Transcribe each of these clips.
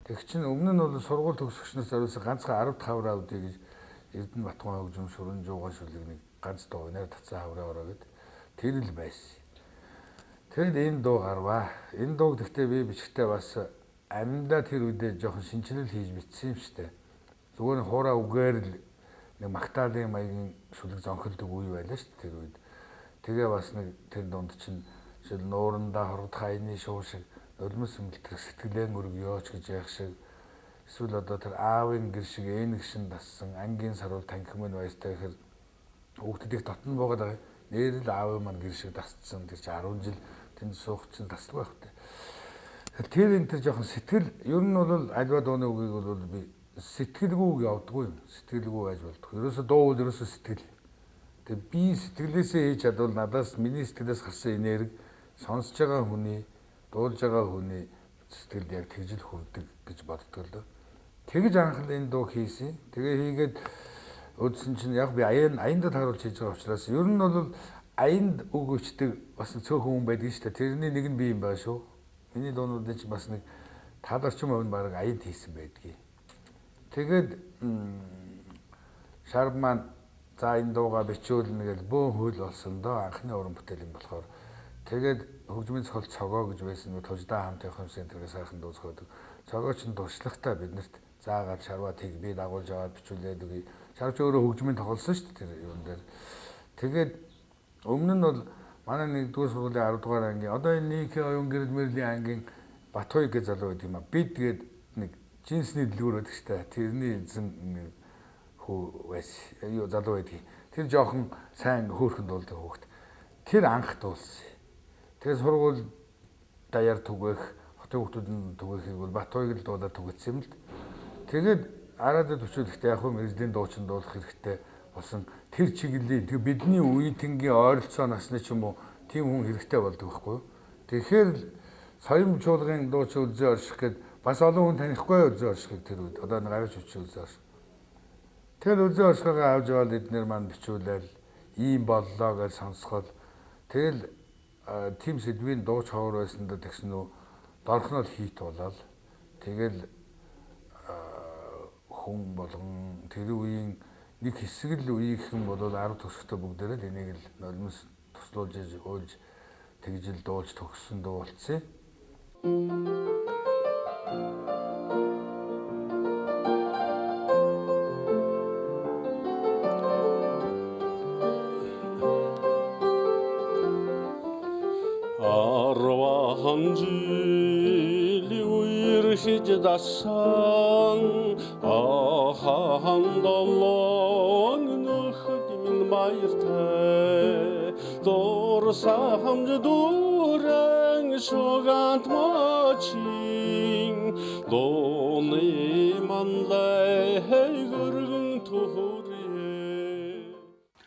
Тэг чин өмнө нь бол сургууль төгсөгчнөөс зориулсан ганцхан 10 хавраа үдэ гэж Эрдэнэ Батган хөгжим шүрэн жууган шүлэг нэг ганц дуу нэр татсан хавраа ороо гэд тэр л байсан. Тэгэд энэ дуу гарваа. Энэ дууг гэхдээ би бичгтээ бас амьдаа тэр үедээ жоохон шинжилэл хийж бичсэн юм штэ. Зүгээр хуурай үгээр л нэг магтаалын маягийн шүлэг зонхилдог үе байлаа штэ тэр үед. Тэгээ бас нэг тэр дунд чинь жишээл нуурандаа хоргодох аяны шуу шиг нулимс сэмэлтрэх сэтгэлээн өргөёоч гэж яах шиг эсвэл одоо тэр аавын гэр шиг ээнэг шин дассан ангийн саруул танхимын баяртай гэхэр хүүхдүүд их дотн буугаад байгаа. Нэр л аавын маань гэр шиг дасцсан тэр чинь 10 жил тэнд суух чинь дасдаг байх тэ. Тэр энэ тэр жоохон сэтгэл ер нь бол альва дууны үгийг бол би сэтгэлгүй явдггүй юм. Сэтгэлгүй байж болдгоо. Ерөөсө дуу бол ерөөсө сэтгэл. Тэгээ би сэтгэлээсээ хийж чадвал надаас миний сэтгэлээс гарсан энерги сонсож байгаа хүний, дуулж байгаа хүний сэтгэлд яг тэгжил хүрдэг гэж боддог л дөө. Тэгж анх л энэ дуу хийсэн. Тэгээ хийгээд үзсэн чинь яг би аяндаа тааруулж хийж байгаа учраас ер нь бол аянд үг өчтдөг бас цөөхөн хүн байдаг шүү дээ. Тэрний нэг нь би юм байна шүү. Миний дуунуудын чинь бас нэг тал орчим хувь нь баг аянд хийсэн байдгийг. Тэгээд шарб маань за энэ дуугаа бичүүлнэ гэж бөөн хөл болсон доо анхны уран бүтээл юм болохоор тэгээд хөгжмийн цол цогоо гэж байсан нь туждаа хамт явах юмсан тэргээ сайхан дуу зохиодог. Цогоо чинь туршлагатай биднэрт заагаад шарваа тийг би дагуулж аваад бичүүлээд үгүй. Шарвч өөрөө хөгжмийн тоглосон шүү дээ тэр юун дээр. Тэгээд өмнө нь бол манай 1-р сургуулийн 10 дугаар ангийн одоо энэ нийхээ оюун гэрэл мэрлийн ангийн Батхуй гэж залуу байдаг юм а. Бид гээд нэг жинсний дэлгүүр байдаг шүү дээ. Тэрний эзэн нэг хүү байсан. Юу залуу байдгийг. Тэр жоохон сайн хөөрхөн дуулдаг хөөхт. Тэр анх дуулсан. Тэгээ сургууль даяар түгээх, хотын хүүхдүүд нь түгээхийг бол Батхуйг л дуулаад түгээсэн юм л. Тэгээд араадад өчүүлэхдээ яг хөө мэргэжлийн дуучин дуулах хэрэгтэй болсон тэр чиглэлийн тэг бидний үеийнтэнгийн ойролцоо насны ч юм уу тийм хүн хэрэгтэй болдог байхгүй юу. Тэгэхээр соён чуулгын дуучин Үлзий орших гээд бас олон хүн танихгүй Үлзий оршихыг тэр үед одоо нэг авч өчсөн Үлзий орших. Тэгэхээр Үлзий оршихыг авч яваад эднэр маань бичүүлээл ийм боллоо гэж сонсгол тэгэл тийм сэдвийн дууч ховор байсан да тэгсэн үү дорхнол хийт болоод тэгэл хүн болгон тэр үеийн нэг хэсэг л үеийнхэн бол 10 төгсөхдөө бүгдээрээ л энийг л нулимс туслуулж уйлж тэгжил дуулж төгссөн дуу болцсон. Арвахан жил үерхэж дасан ахахан долоон нөхөд минь баяртай дурсамж дүүрэн шугаант мочин дууны манлай хөргөн түхүрээ.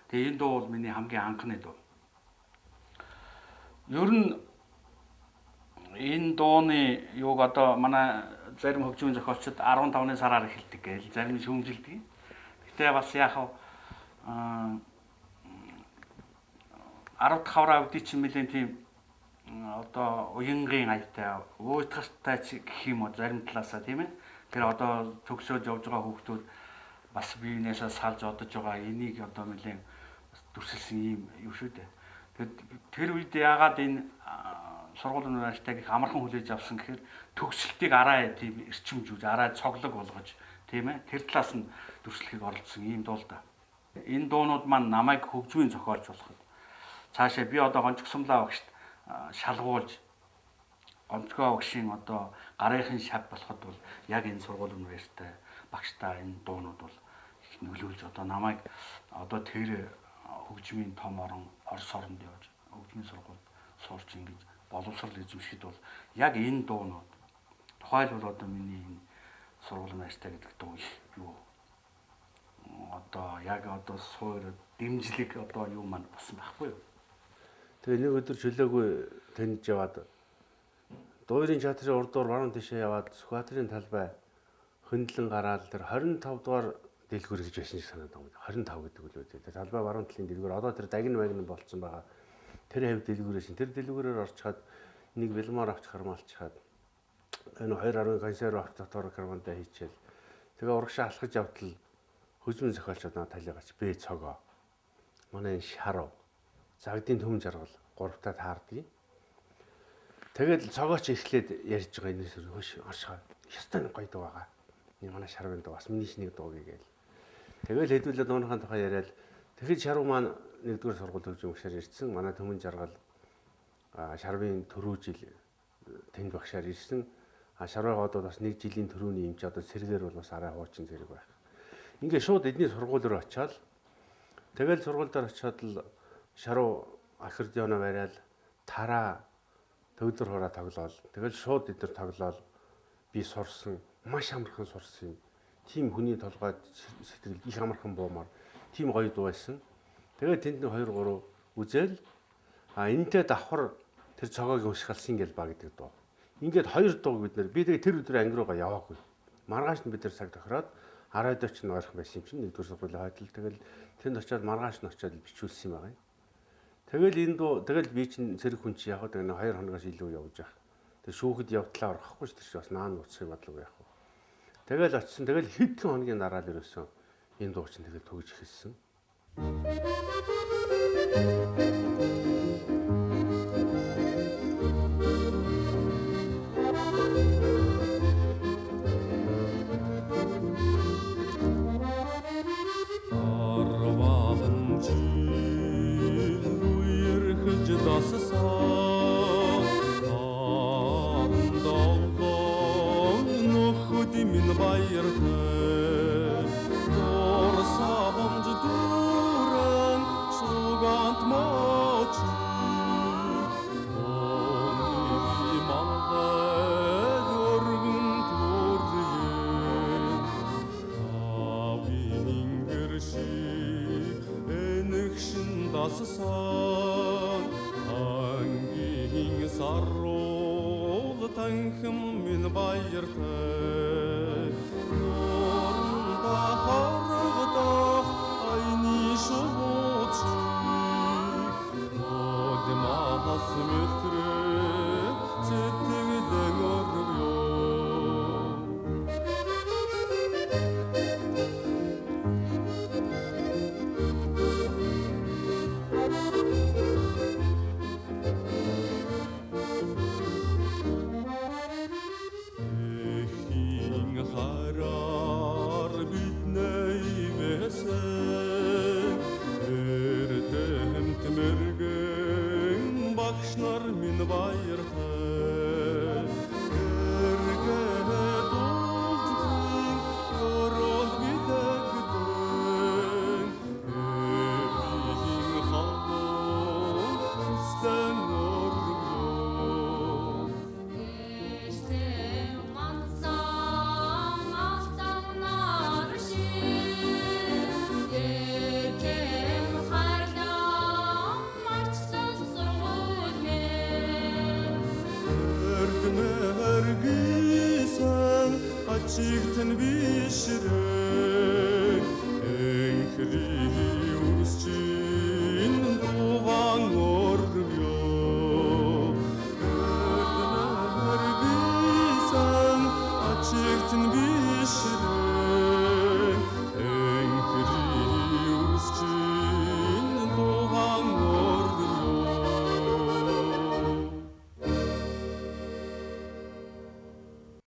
Тэгээ энэ дуу бол миний хамгийн анхны дуу. Ер нь энэ дууны юуг одоо манай зарим хөгжмийн зохиолчид 15-ны сараар эхэлдэг гээл зарим нь шүүмжилдэг. Гэтэ бас яах вэ? 10 дахь хавраа үдий чинь нэлээд тийм одоо уянгийн аятай уйтгартай ч гэх юм уу зарим талаасаа тийм ээ. Тэр одоо төгсөөж явж байгаа хүүхдүүд бас биенээсээ салж одож байгаа энийг одоо нэлээд бас дүрсэлсэн юм юу шүү дээ. Тэгэд тэр үед яагаад энэ сургуулийн баяртайг их амархан хүлээж авсан гэхээр төгсөлтийг арай тийм эрчимжүүлж, арай цоглог болгож тийм ээ. Тэр талаас нь дүрслэхийг оролдсон ийм дуу л да. Энэ дуунууд маань намайг хөгжмийн зохиолч болоход цаашаа би одоо гончгсомлаа багшд шалгуулж гонцгой багшийн одоо гарынхын шав болоход бол яг энэ сургуулийн баяртай багштай энэ дуунууд бол их нөлөөлж одоо намайг одоо тэр хөгжмийн том орон Орос оронд явж хөгжмийн сургуульд сурч ингэж боловсрол эзэмшихэд бол яг энэ дуунууд тухайлбал одоо миний энэ сургуулийн баяртай гэдэг дуу их юу одоо яг одоо суур дэмжлэг одоо юу маань болсон байхгүй юу. Тэгээ нэг өдөр чөлөөгүй тэнд яваад Дуурийн чатрын урдуур баруун тишээ яваад Сүхбаатарын талбай хөндлөн гараад тэр 25 дугаар дэлгүүр гэж байсан шиг санагдав. 25 гэдэг үл үү. Тэр талбай баруун талын дэлгүүр одоо тэр дагин вагн болцсон байгаа. Тэр хавь дэлгүүрээс тэр дэлгүүрээр орчход нэг бэлмаар авч хармаалчхаад Энэ 2.10 консерв автотор карбонтой хийчихэл. Тэгээ урагшаа алхаж явтал хөгжмөн зохиолчод надад талигач бэ цогоо. Манай энэ шарав. Загдын төм жаргал гуравтаа таардгийг. Тэгээд цогооч эхлээд ярьж байгаа энэс хөөш оршихоо. Ястай нэг гоё дуу байгаа. Энэ манай шарвын дуу бас миний нэг дуу гээл. Тэгэл хэдүүлээ дууныхаа тухай яриад тэгэхэд шарв маань нэгдүгээр сургууль хөгжим багшаар ирсэн. Манай төмөн жаргал шарвын түрүү жил тэнд багшаар ирсэн. Шарвын гоод бас нэг жилийн түрүүний юм чи одоо сэргээр бол бас арай хуучин зэрэг байх. Ингээ шууд эдний сургууль руу очиад тэгэл сургууль дээр очиод л шарв аккордеоно бариад тараа төгдөр хураа тоглоол. Тэгэл шууд эдгээр тоглоол би сурсан маш амархан сурсан юм. Тийм хүний толгойд сэтгэл их амархан буумаар тийм гоё дуу байсан. Тэгээд тэнд нэг 2 3 үзэл энэтэй давхар тэр цогоогийн хөшгалсан гэл ба гэдэг дуу. Ингээд хоёр дууг бид нэр би тэгээ тэр өдөр анги руугаа яваагүй. Маргааш нь бид нар цаг тохироод 10-д очиж ойрхон байсан юм чинь нэгдүгээр сургуулийн хойдол тэгэл тэнд очиод маргааш нь очиод бичүүлсэн юм байгаа юм. Тэгэл энэ дуу тэгэл би чинь цэрэг хүн чи яг тэгээ 2 хоногоос илүү явж явах. Тэр шүүхэд явдлаа орохгүй ч тэр чи бас наан нууцыг бодлого яах вэ. Тэгэл очисон. Тэгэл хэдхэн хоногийн дараа л ерөөсөн энэ дуу чинь тэгэл төгж эхэлсэн. Чигтэн бишрэг энхри үсчиг